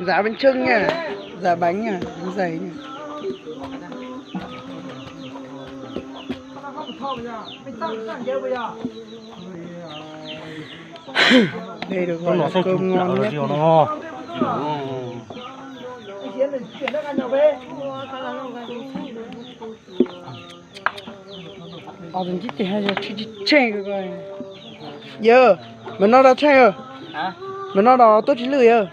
Giả bánh chưng nha, giả bánh nha, bánh dày nha. Đây được gọi là cơm ngon nhất. Yog, mas no rau tsheej, mas no rau tuaj tsis lwj yog.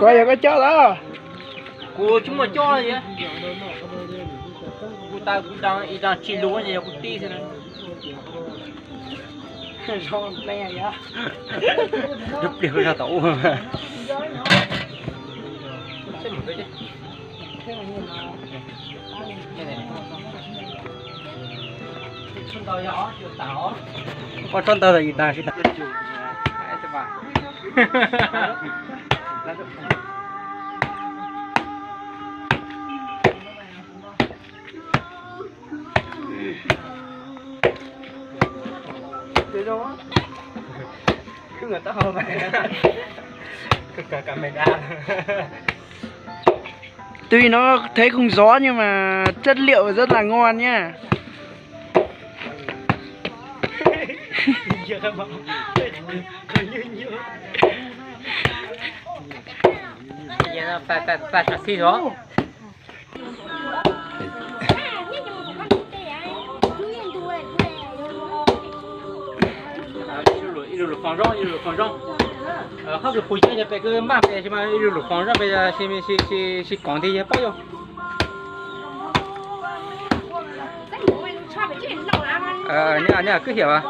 Koj yog koj coj los? Kuv tsis muaj coj, kuv tas kuv ib dab tsis lus yog kuv tij xwb. Ib pliag zog tom ub. Koj tsob ntawd yus tas tsis tas. Tuy nó thấy không rõ nhưng mà chất liệu rất là ngon nha. Ib lub lus foos zoo, ib lub lus foos zoo. Hab kws pus coj yog pem kws maj pem sis mas ib lub lus foos zoo pem sib koom ntxiv yog paub yog. Nej kwj hiam as.